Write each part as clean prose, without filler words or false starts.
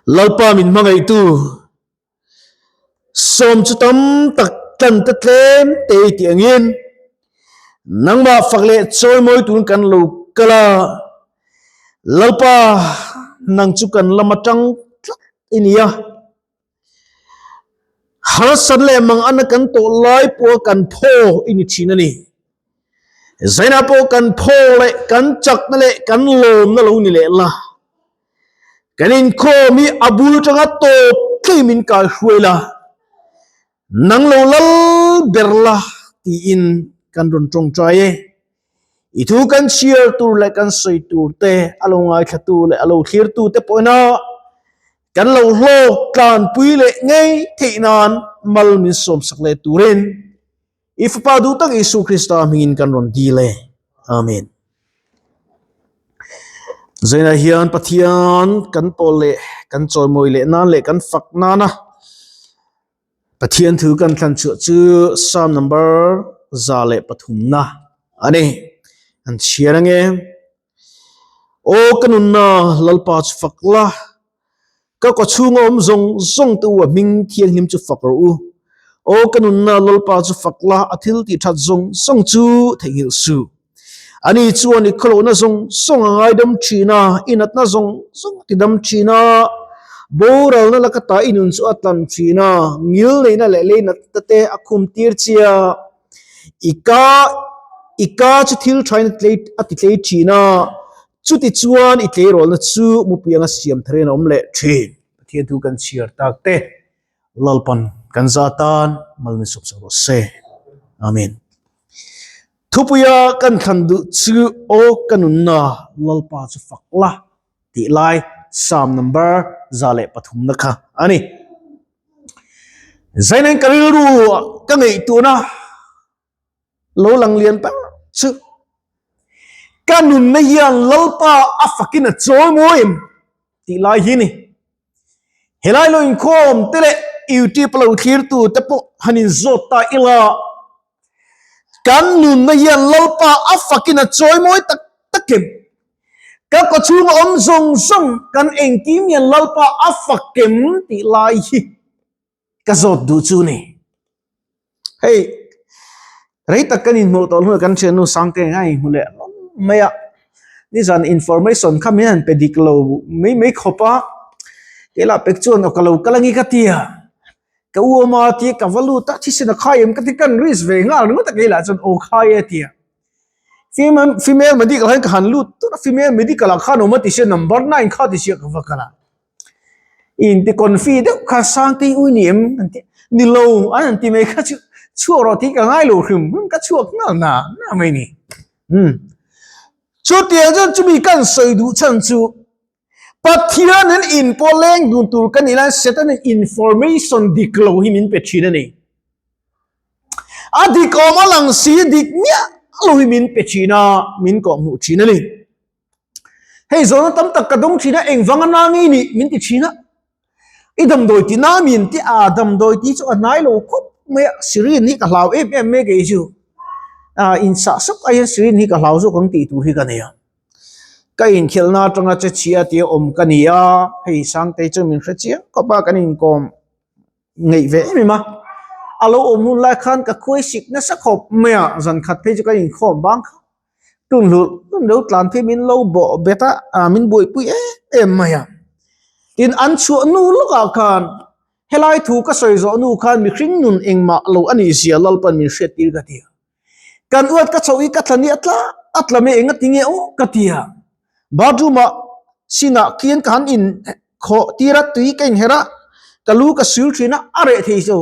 Lalpa min hmangaihtu sawm chu tam tak tlan te tlem te i tih angin nangmah fak leh chawimawi turin kan lo kal a, Lalpa nang chu kan lam atang tlat i ni a. Harsat leh mang ana kan tawh lai pawha kan phaw i ni thin a ni. Zainah pawh kan phaw leh kan chakna leh kan lawmna lo ni leh la. Kan inkhawm hi a bul tanga tawp tlei min kai hruai la, nang lo lal ber la tiin kan rawn tawngtai e. I thu kan chhiar tur leh kan sawi tur te, a lo ngaithlatu leh a lo thlirtu te pawhina kan lo hlawk tlanpui leh ngei theih nan mal min sawmsak leh turin i Fapa duh tak Isu Krista hmingin kan rawn dil e. Amen. Zainah hian Pathian kan pawl leh kan chawimawi leh nan leh kan fak nana Pathian thu kan thlan chhuah chu Psalm number 103 na a ni. An chhiar ange. Aw ka nunna Lalpa chu fak la, ka kawchhunga awm zawng zawng te u a hming thianghlim chu fak rawh u. Aw ka nunna Lalpa chu fak la, a thil tih that zawng zawng chu theihnghilh suh. Ani chuan i khawlohna zawng zawng a ngaidam thin a, i natna zawng zawng a tidam thin a, boralna laka ta i nun chu a tlan thin a, ngil neihna leh lei natna te a khum tir che a, i ka i ka chu thil thain a tlei a ti tlei thin a, chuti chuan i tleirawlna chu mupui anga siam tharin a awm leh thin. Pathian thu kan chhiar tak te. Lalpan kan za tan mal min sawp sak rawh se. Amen. Thupuia kan thlan duh chu aw ka nunna Lalpa chu fak la tih lai Psalm number 103 na kha a ni. Zainen ka rilru ka ngaihtuahna lo lang lian ber chu ka nunna hian Lalpa a fakin a chawi mawi em tih lai hi ni. Helai lo inkhawm te leh YouTube lo thlirtu te pawh han inzawt ta ila kan nunna hian Lalpa a fakin a chawi mawi tak tak em? Ka kawchhunga awm zawng zawng kan engkim hian Lalpa a fak em tih lai hi ka zawt duh chu ni. Hei rei tak kan inhmuh tawh hnuah kan thiannu Sangte a inhmu leh hlawm mai a, nizan information kha min han pe dik lo mai mai khawp a, keilah pek chuan aw ka lo kal ange ka ti a, ka u awm a tia ka va lut a thisen a khai em ka ti kan risk ve nghal ringawt a keilah chuan aw khai e a ti a, female medical ah hian ka han lut tawp a female medical ah khan awm a ti sia number 9 kha ti sia ka va kal a. Inti confi deuh kha Sangtei ui ni em an ti ni lo an han ti mai kha chu chhuak rawh tih ka ngai lo hrim hrim ka chhuak nghal na na mai ni um chutiang chuan chumi kan sawi duh chhan chu Pathian in in pawh leng dun tur ka nih lai Satan in information dik lo hi min pe thin a ni a dik awm a lang si dik miah lo hi min pe thin a min kawh hmuh thin a ni. Hei zawhna tam tak ka dawng thin a, engvang a na nge nih min ti thin a. I damdawi ti na min ti a, damdawi ti chu a hnai lo khawp mai a, syringe hi ka hlau em em mai kei chu. Ah insah sawk ai hian syringe hi ka hlau zawk ang tih tur hi ka nei a. Ka inkhelhna atanga che chhia tia awm ka ni a, hei Sangtei chu min hre chiang khawp a, kan inkawm ngeih ve em em a. A lo awm hun lai khan ka khuai sik nasa khawp mai a, zan khat phei chu ka inkhawm bang kha. Tun hlu tun lo tlan phei min lo bawh bet a, ah min buaipui em em mai a. Tin an chhuah nu lawkah khan helai thu ka sawi zawh nu khan mihring nun engmah lo a nih zia Lalpan min hriat tir ka ti a. Kan uat ka chhoh i ka thlan i a tla a tla mai enga ti nge aw ka ti a. Bathroom ah sinah khian ka han in khawh tir a tui ka inherh a, ka lu ka sil thin a, a reh thei zo.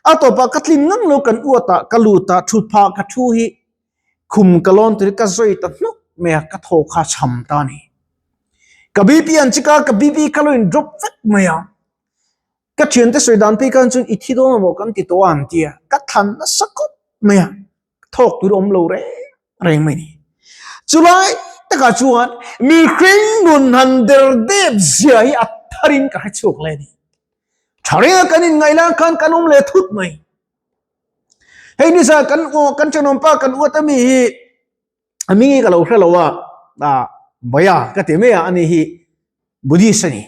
A tawpah ka tlin ngang lo kan uat ah ka lut a thut phah ka thu hi khum ka lawn tur hi ka zawi ta hnuk mai a ka thaw kha cham ta a ni. Ka BP an chik a ka BP kha lo in drop vek mai a ka thiante sawi dan phei khan chuan i thi dawn amaw kan ti tawh a an ti a ka thlan nasa khawp mai a thawk tur awm lo reng reng mai a ni. Chulai takah chuan mihring nun han der dep zia hi a tharin ka hre chhuak hle a ni. Tha renga kan inngaih lai khan kan awm leh thut mai. Hei ni sa kan kan thenawmpa kan uat ami hi a hming hi ka lo hre lo a, ah Baya ka ti mai a ani hi Buddhist a ni.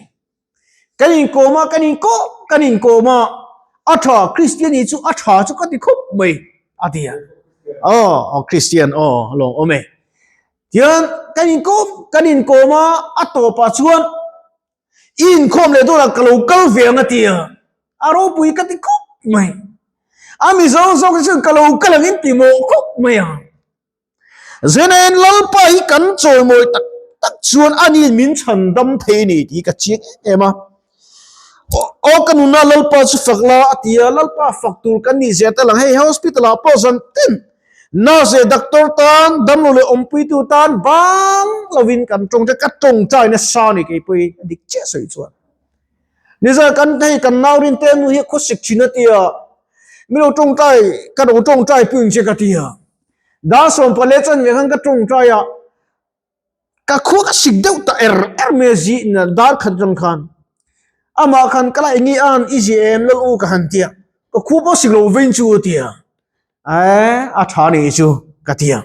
Kan inkawm a, kan inkawm kan inkawm a, a tha Kristian hi chu a tha chu ka ti khawp mai a ti a. Aw, aw Kristian aw lawng awm e. Tian kan inkawm kan inkawm a, a tawpah chuan i inkhawm leh dawnah ka lo kal ve ang a ti a. A ropui ka ti khawp mai. A Mizo zawk hi chuan ka lo kal ang in ti mawh khawp mai a. Zenain Lalpa hi kan chawimawi tak tak chuan ani min chhan dam thei a ni tih ka chiang em em a. Aw ka nuna Lalpa chu fak la a ti a, Lalpa fak tur kan nih zia te lang hei hospital ah pawh zan tin nurse leh doctor tan damlo leh awmpuitu tan bang lovin kan tawngtai ka tawngtai nasa a ni keipawh hi a dik chiah sawi chuan. Nizan kan hei kan nau rin te nu hi a khawsik thin a tia milo tawngtai ka lo tawngtai pui ang che ka tia. Dar 14 chuan meh khan ka tawngtai a, ka khua ka sik deuh ta er er mai a zi in dar khat atang khan. Amah khan ka la eng nge an i zi em lal u ka han tia, ka khua pawh sik lo vein chu a tia, eh a tha nih chu ka tia.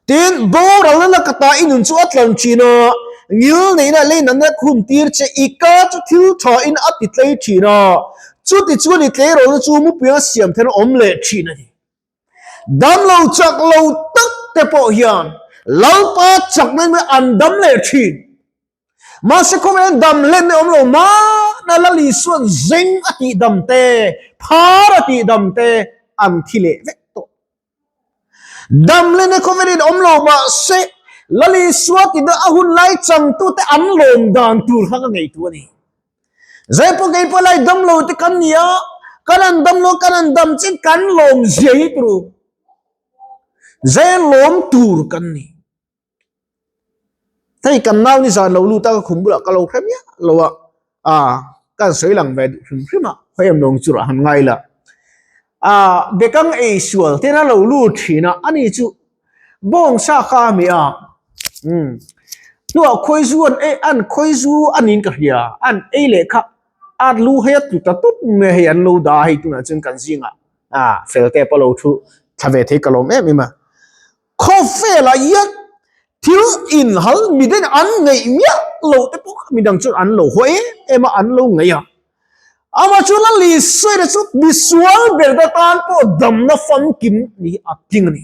Tin, boralna la ka ta i nun chu a tlan thin a, ngil neihna lei natna khum tir che i ka chu thil tha in a ti tlei thin a, chuti chuan i tleirawlna chu mupuiang a siam theihna awm leh thin a ni. Damlo chak lo tak te pawh hian Lalpa chakna in an dam leh thin. Mahse khawvel dam hlen na awm lo mahna Lal Isuan zeng a tih dam te, phar a tih dam te an thi leh vek tawh. Dam hlen na khawvel in awm lo mahse Lal Isua ti deuh a hun lai changtute an lawm dan tur kha ka ngeitu a ni. Zai pawh kei pawh lai dam lo te kan ni a, kan an dam lo kan an dam chin kan lawm zia hi turu. Zai lawm tur kan ni. Hei kan nau ni zan lo lut a ka khum bulah ka lo hre miah lo a, a kan sawi lang ve duh hrim hrim a, khawi em lawng chu rah han ngai la. A bekang ei sual ten a lo lut thin a, ani chu bawng sa kha a mi a, umm hnuah khawizu an ei an khawizu a niin ka hria, an ei leh kha a lu hei a tlu ta tawp mai a, hei an lo dah a hei tunah chuan kan zingah a fel te pawh a lo thu thla ve thei ka lawm em em a. Khawvelah hian thil inhal midang an ngaih miah loh te pawh kha midang chuan an lo haw em em a, an lo ngaih a. Amah chu la Lisawina chu misual ber te tan pawh damna famkim ni hi a tling a ni.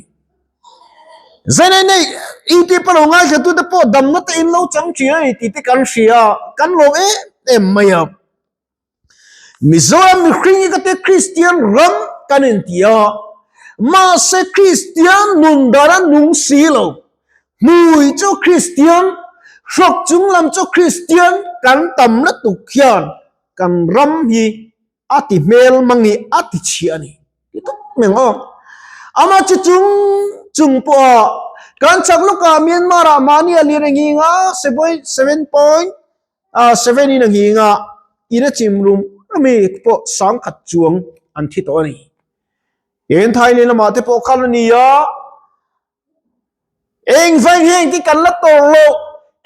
Zainai nei YouTube a lo ngaithla te pawh damna te in lo chang thin a ni tih te kan hria a, kan lawm em em mai a. Mizoram mihring hi ka te Kristian ram kan inti a, mahse Kristian nun dan a nung si lo. Hmui chu Kristian, hrawk chung lam chu Kristian kan tam lutuk hian kan ram hi a ti hmel mang hi a ti chhia a ni. Ti tawp mai ang aw. Amah chu chung chung pawha kan chak lawkah Myanmar ah mahni a lir eng eng a, 7.7 A 7 in a nghing a, in a chim rum rumi pawh 10,000 chuang an thi tawh a ni. Eng Thailand lamah te pawh khan a ni a, eng vai heng te kan la tawr lo,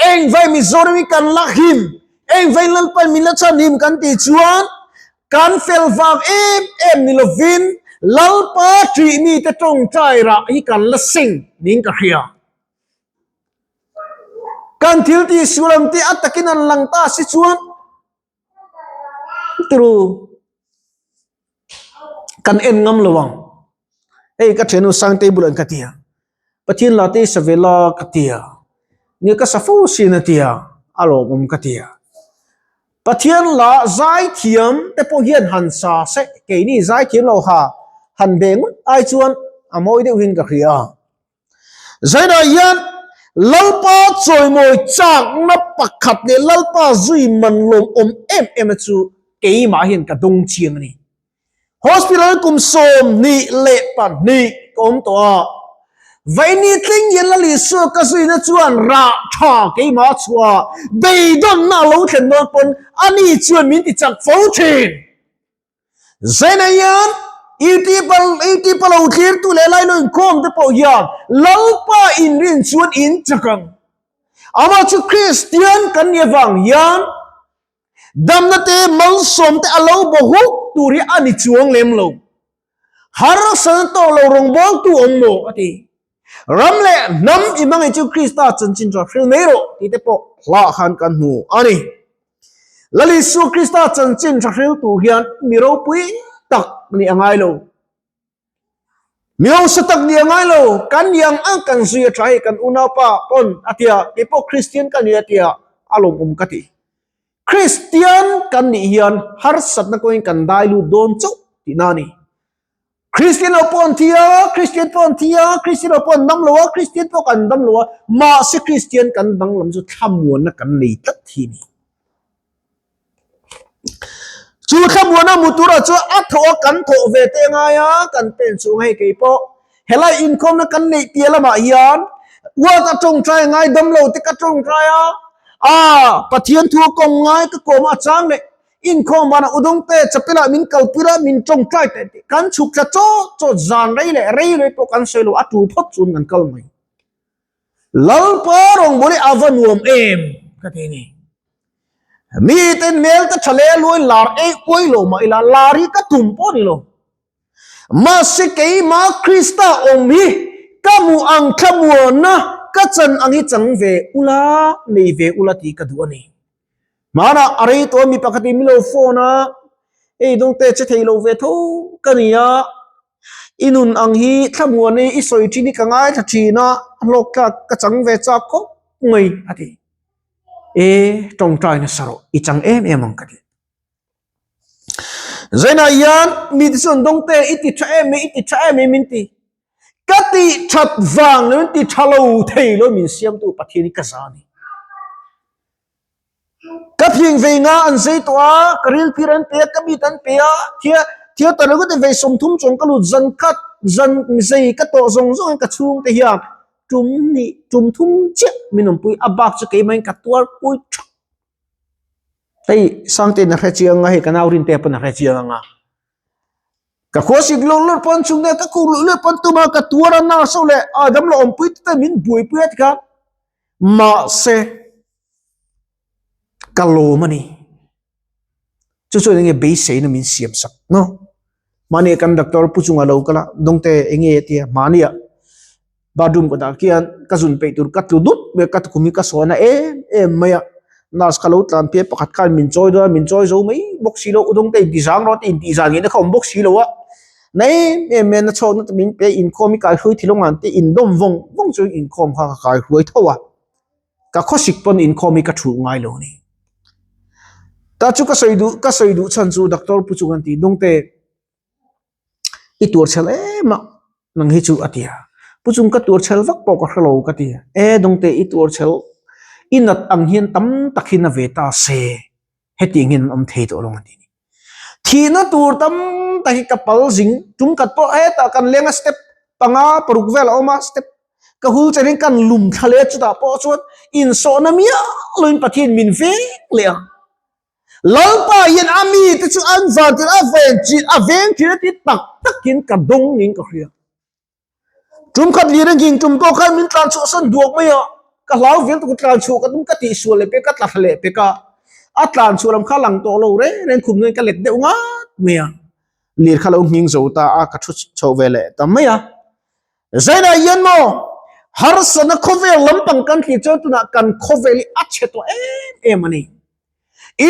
eng vai Mizoram hi kan la him, eng vai Lalpan min la chhan him kan tih chuan kan fel vang em em ni lovin Lalpa ṭih mite tawngtai rah hi kan la seng niin ka hria. Kan thil tih sual ang te a takin an lang ta si chuan turu kan en ngam lo ang. Hei ka thiannu Sangtei bulah ka ti a, Pathian la te i sa ve la ka ti a, nia ka sa fo sin a ti a, a lawmawm ka ti a. Pathian la zaithiam te pawh hian han sa se, keini zaithiam lo ha han be ngawt ai chuan a mawi deuh in ka hria. Zainah hian Lalpa chawimawi chakna pakhat leh Lalpa zui man lawmawm em em na chu keimah hian ka dawng chiang a ni. Hospital kum 22 ka awm tawh a, vaini tling hian Lal Isua ka zuina chuan rah tha keimah a chhuah a, beidawnna a lo thlen dawn pawn ani chuan min ti chak fo thin. Zaina hian YouTube a lo thlirtu leh lai lo inkhawm te pawh hian Lalpa inrin chuan in chak ang. Amah chu Kristian kan nih avang hian damna te malsawm te a lo baw huk tur hi a ni chuang lem lo. Harsatna tawk lo rawngbawltu awm maw a ti. Ram leh hnam i hmangaih chu Krista chanchin tha hril mai rawh tih te pawh hla khan kan hmu a ni. Lal Isua Krista chanchin tha hril tur hian mi ropui tak nih a ngai lo. Mi hausa tak nih a ngai lo. Kan ni ang ang kan zui a tha hei kan unaupa pawn a tia, kei pawh Kristian ka ni a tia a lawmawm ka ti. Kristian kan nih hian harsatna kawngin kan dai lut dawn chauh tihna a ni. Kristian lo pawh an thi a, Kristian pawh an thi a, Kristian lo pawh an dam lo a, Kristian pawh kan dam lo a, mahse Kristian kan danglam chu thlamuanna kan nei tlat hi a ni. Chu thlamuanna hmu turah chuan a thawh a kan thawh ve te ngai a, kan pen chhung hei kei pawh helai inkhawmna kan neih piah lamah hian uat a tawngtai ngai dam lo te ka tawngtai a, ah Pathian thu a kawm ngai ka kawm a chang leh Inkhawm vanah Udawngte chapel-ah min kalpui a, min tawngtai teh tih kan chhuk thla chawt chawt zan rei leh rei rei pawh kan sawi lo, a tu phawt chuan kan kal mai. Lalpa rawngbawlh hi a va nuam em ka ti ni. Miten hmel te tha leh luai lar ei uai lo mah ila, lar hi ka tum pawh ni lo. Mahse keimah Krista awm hi ka hmuh ang thlamuanna ka chan ang hi chang ve ula, nei ve ula tih ka duh a ni. Hmanah a rei tawh a mi pakhat in min lo phone a, hei dawngte che thei lo ve tho ka ni a, i nun ang hi thlamuan i i sawi thin hi ka ngaithla thin a, a hlawk tlak ka chang ve chak khawp mai a ti. E tawngtai nasa rawh i chang em em ang ka ti. Zainah hian mite chuan dawngte i ti tha em mai i ti tha em mai min ti. Ka tih that vang lo in ti tha lo thei lo min siamtu Pathian hi ka za a ni. Ka phing vei nga an zei tawh a, ka ril phir an pe a, ka mit an pe a, thia theatre ringawt in vei 30 chuang ka lut zan khat zan zei ka tawh zawng zawng in ka chhung te hian tum hnih tum thum chiah min awmpui a bak chu keimah in ka tuar pui thak. Hei Sangte in a hre chiang a, hei ka nau Rinte pawn a hre chiang ang a. Ka khua sik lawr lawr pawn chung nge ka khuh luh luh pawn tuma ka tuar a nurse ho leh a damlo awmpui te ten min buaipui a tikhan mahse ka lawm a ni. Chu chuan enge beiseina min siam sak no. Mahni kan doctor pu chunga lo kal a, dawngte enge a tia mahnia bathroom ka dah khian ka zun peih tur ka tlu dup mai a, ka tukhum hi ka sawn a em em mai a, nurse kha lo tlan phei a pakhat khan min chawi dawn a, min chawi zo mai bawk si lo, u dawngte intih zang rawh te intih zan ngei na kha awm bawk si lo a, na em em mai a, na chhuak na te min pe a, inkhawm hi kaihruai thil awm ang te indawm vawng vawng chuan inkhawm kha ka kaihruai tho a. Ka khawsik pawn inkhawm hi ka thuh ngai lo ni. Ta chu ka sawi duh ka sawi duh chhan chu doctor pu chu kan ti dawngte i tuar chhel em a nang hi chu a ti a. Pu chung ka tuar chhel vak pawh ka hre lo ka ti a. E dawngte i tuar chhel i nat ang hian tam tak hi na ve ta se hetiang hian an awm thei tawh lo a ti ni. Thihna tur tam tak hi ka pal zing tum khat pawh hetah kan leng a step panga paruk vel a awm a step Ka hul chen in kan lum thla leh a chutah pawh chuan insawhna miah loin Pathian min veng leh a. Lalpa hian a mite chu an van tir a ven chin a veng thin a ti tak takin ka dawng niin ka hria. Tum khat lir a nghing tum pawh khan min tlan chhuah san duak mai a, ka hlau vel tuk tlan chhuah ka tum ka tihsual leh pek ka tla thla leh pek a, a tlan chhuah lam kha lang tawh lo reng reng khum hnuaiin ka let deuh ngat mai a, lir kha lo nghing zo ta a ka thu chho ve leh ta mai a. Zainah hian maw harsatna khawvel lampang kan thlir chuan tunah kan khawvel hi a chhe tawh em em a ni.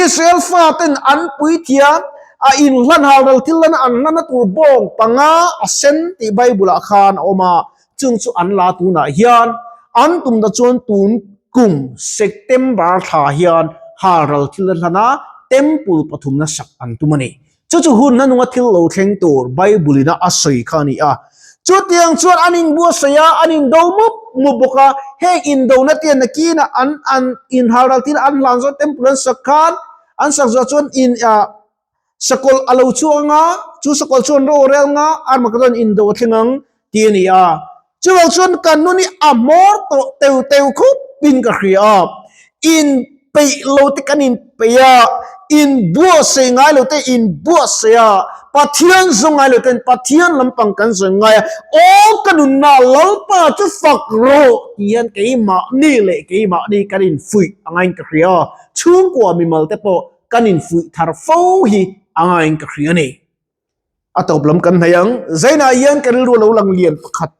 Israel faten an puithiam a inhlan halral thil lana an hlana tur bawng panga a sen tih Bible ah khan a awm a, chung chu an la tunah hian an tum ta chuan tun kum September thla hian halral thil a hlan a, temple pathumna sak an tum a ni. Chu chu hun hnanunga thil lo thleng tur Bible ina a sawi kha a ni a. Chutiang chuan an inbuatsaih a, an indo mup mup bawk a. Heng indona te nakinah an an inhalral tir a, an hlan zawh temple an sak khan an sak zawh chuan in ah sakawlh a lo chhuak ang a, chu sakawlh chuan ro a rel ang a, Armageddon indo a thleng ang tih a ni a. Chuvang chuan kan nun hi a hmawr tawh teu teu khup in ka hria a, in peih lo te kan in peih a, in buatsaih ngai lo te in buatsaih a, Pathian zawng ngai lo ten Pathian lampang kan zawng ngai a, aw ka nunna Lalpa chu fak rawh tih hian keimahni leh keimahni kan in fuih a ngaiin ka hria a, chhungkua mimal te pawh kan in fuih thar fo hi a ngaiin ka hria a ni. A tawp lam kan hnaih ang. Zainah hian ka rilru a lo lang lian pakhat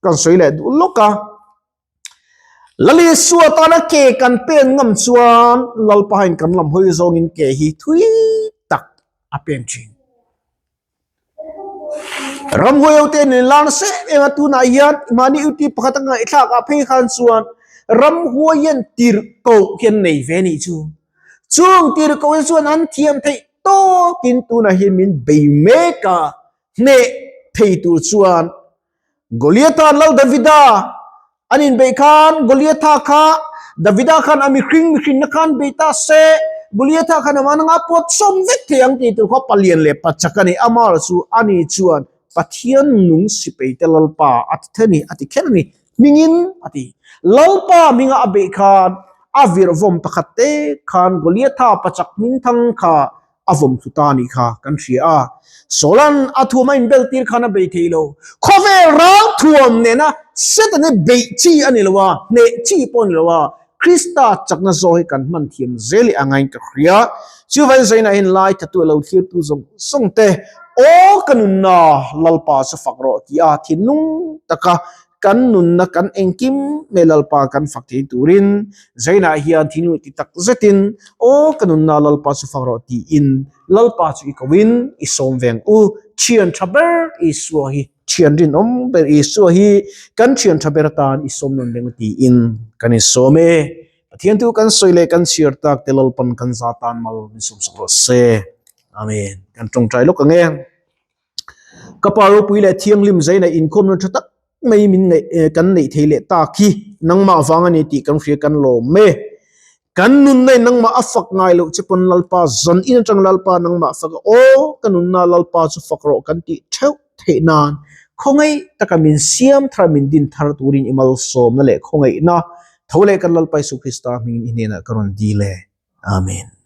kan sawi leh duh lawk a. Lal Isua tana ke kan pen ngam chuan Lalpa hain kan lam hawi zawngin ke hi thui tak a pen thin. Ramhuai ho te nen lar nasa em em a tunah hian mahni uti pakhat a ngaihthlak ah phei khan chuan ramhuai hian tirhkoh hi an nei ve a nih chu. Chung tirhkoh te chuan an thiam theih tawkin tunah hian min bei mek a, hneh thei tur chuan Goliatha Lal Davida an inbeih khan Goliatha kha Davida khan a mihring mihrinna khan bei ta se, Goliatha khan amah nanga pawt sawm vek thei ang tih tur kha palian leh pachak a ni. Amah chu ani chuan Pathian nung sipeite Lalpa a ti thei a ni, a ti kher a ni. Hmingin a ti. Lalpa hminga a beih khan a virhvawm pakhat te khan Goliatha pachak hmingthang kha a vawm thlu ta anih kha kan hria a. Sawlan a thuam a inbel tir khan a bei thei lo. Khawvel ral thuam nena Setana beih chi a ni lo a, hneh chi pawh a ni lo a, Krista chakna zawh hi kan hman thiam zel i a ngain ka hria. Chuvain zainah hian lai thatu a lo thlirtu zawng zawng te, Aw ka nunna Lalpa chu fak rawh ti a thinlung taka kan nunna kan engkim mai Lalpa kan fak thei turin zainah hian thinlung ti tak zetin Aw ka nunna Lalpa chu fak rawh tiin Lalpa chu i koin i sawm veng u. Thian tha ber Isua hi thian rinawm ber Isua hi kan thian tha ber atan i sawm nawn reng tiin kan insawm e. Pathian thu kan sawi leh kan chhiar tak te Lalpan kan za tan mal min sawmsak rawh se. Amen. Kan tawngtai lawk ang e. Ka pa ropui leh thianghlim zaina inkhawmna tha tak mai min ngaih eh, kan neih thei leh tak hi nangmah vang a ni tih kan hria kan lawm e. Kan nunna in nangmah a fak ngai loh che pawn Lalpa zan in atang Lalpa nangmah fak a aw ka nunna Lalpa chu fak rawh kan tih theuh theih nan khawngaih taka min siam thar min din thar turin i malsawmna leh khawngaihna tho leh kan Lalpa Isu Krista hmingin i hnenah ka rawn dil e. Amen.